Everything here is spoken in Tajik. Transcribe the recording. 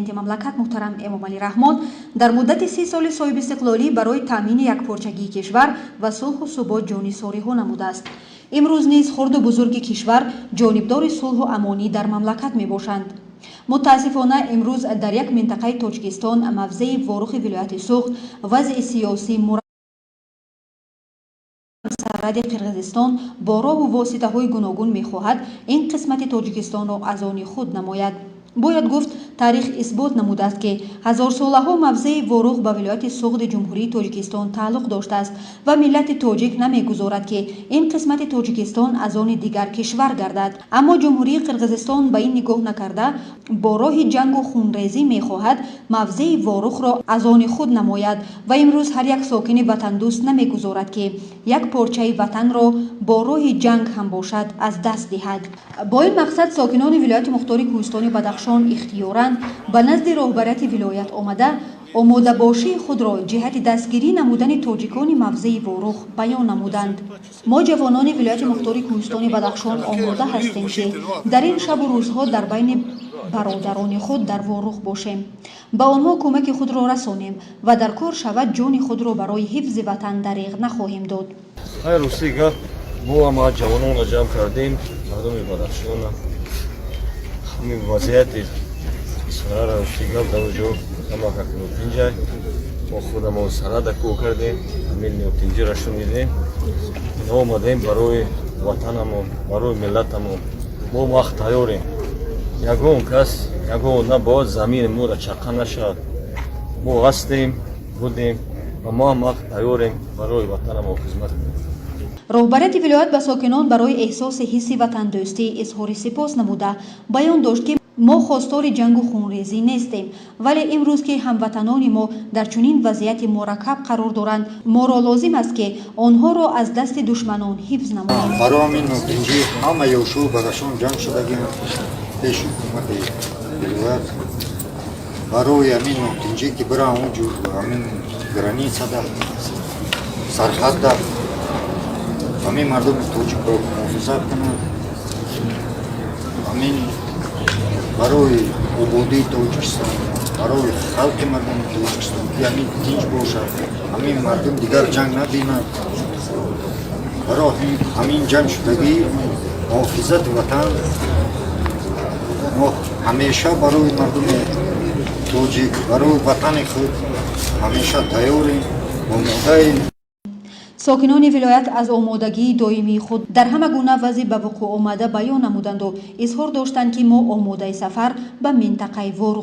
Президенти мамлакат муҳтарам Эмомалӣ Раҳмон дар муддати 30 соли соҳибистиқлолӣ барои таъмини якпорчагии кишвар ва сулҳу субот ҷонисориҳо намудааст. Имрӯз низ хурду бузурги кишвар ҷонибдори сулҳу амонӣ дар мамлакат мебошанд. Мутаассифона, имрӯз дар як минтақаи Тоҷикистон, мавзеи Ворухи вилояти Суғд, вазъи сиёсӣ сарҳади Қирғизистон бо роҳу воситаҳои гуногун мехоҳад ин қисмати Тоҷикистонро аз они худ намояд. Бояд гуфт, таърих исбот намудааст, ки ҳазорсолаҳо мавзеи Ворух ба вилояти Суғди Ҷумҳурии Тоҷикистон тааллуқ доштааст ва миллати тоҷик намегузорад, ки ин қисмати Тоҷикистон аз они дигар кишвар гардад. Аммо Ҷумҳурии Қирғизистон ба ин нигоҳ накарда, бо роҳи ҷангу хунрезӣ мехоҳад мавзеи Ворухро аз они худ намояд ва имрӯз ҳар як сокини ватандӯст намегузорад, ки як порчаи ватанро бо роҳи ҷанг ҳам бошад, аз даст диҳад. Бо ин мақсад сокинони вилояти мухтори Кӯҳистони Бадахшон ихтиёран ба назди роҳбарияти вилоят омада, омодабошии худро ҷиҳати дастгирӣ намудани тоҷикони мавзеи Ворух баён намуданд. Мо, ҷавонони вилояти мухтори Кӯҳистони Бадахшон, омода ҳастем, ки дар ин шабу рӯзҳо дар байни бародарони худ дар Ворух бошем, ба онҳо кӯмаки худро расонем ва дар кор шавад, ҷони худро барои ҳифзи ватан дареғ нахоҳем дод. Хайр, рости гап, мо ҳама ҷавононро ҷамъ кардем, мардуми Бадахшона. Ҳамин вазъияти сарара, рости гап, дар ҷо ҳамака нотинҷай. Мо худамон сарада кӯ кардем, ҳамин нотинҷиро шунидем, ино омадем барои ватанамон, барои миллатамон. Мо вақт тайёрем. Ягон кас, ягон набояд замини моро чақа нашавад. Мо ҳастем, будем ва мо ҳам вақт тайёрем барои ватанамон хизмат кунем. Роҳбарияти вилоят ба сокинон барои эҳсоси ҳисси ватандӯстӣ изҳори сипос намуда, баён дошт, ки мо хостори ҷангу хунрезӣ нестем, вале имрӯз, ки ҳамватанони мо дар чунин вазъияти мураккаб қарор доранд, моро лозим аст, ки онҳоро аз дасти душманон ҳифз намоем. Барои ҳамин нотинҷӣ ҳама ёшу Бадахшон ҷамъ шудагим пеши ҳукумати вилоят, барои ҳамин нотинҷӣ, ки бира он ҳамин границада, сарҳадда ҳамин мардуми тоҷикро муҳофизат кунад. Ҳамин барои ободии Тоҷикистон, барои халқи мардуми Тоҷикистон, ки ҳамин тинҷ бошад, ҳамин мардум дигар ҷанг набинад. Барои ҳамин ҷамъ шудагӣ, муҳофизати ватан, мо ҳамеша барои мардуми тоҷик, барои ватани худ ҳамеша тайёрем, омодаем. Сокинони вилоят аз омодагии доимии худ дар ҳама гуна вазъи ба вуқӯъ омада баён намуданду изҳор доштанд, ки мо омодаи сафар ба минтақаи Ворух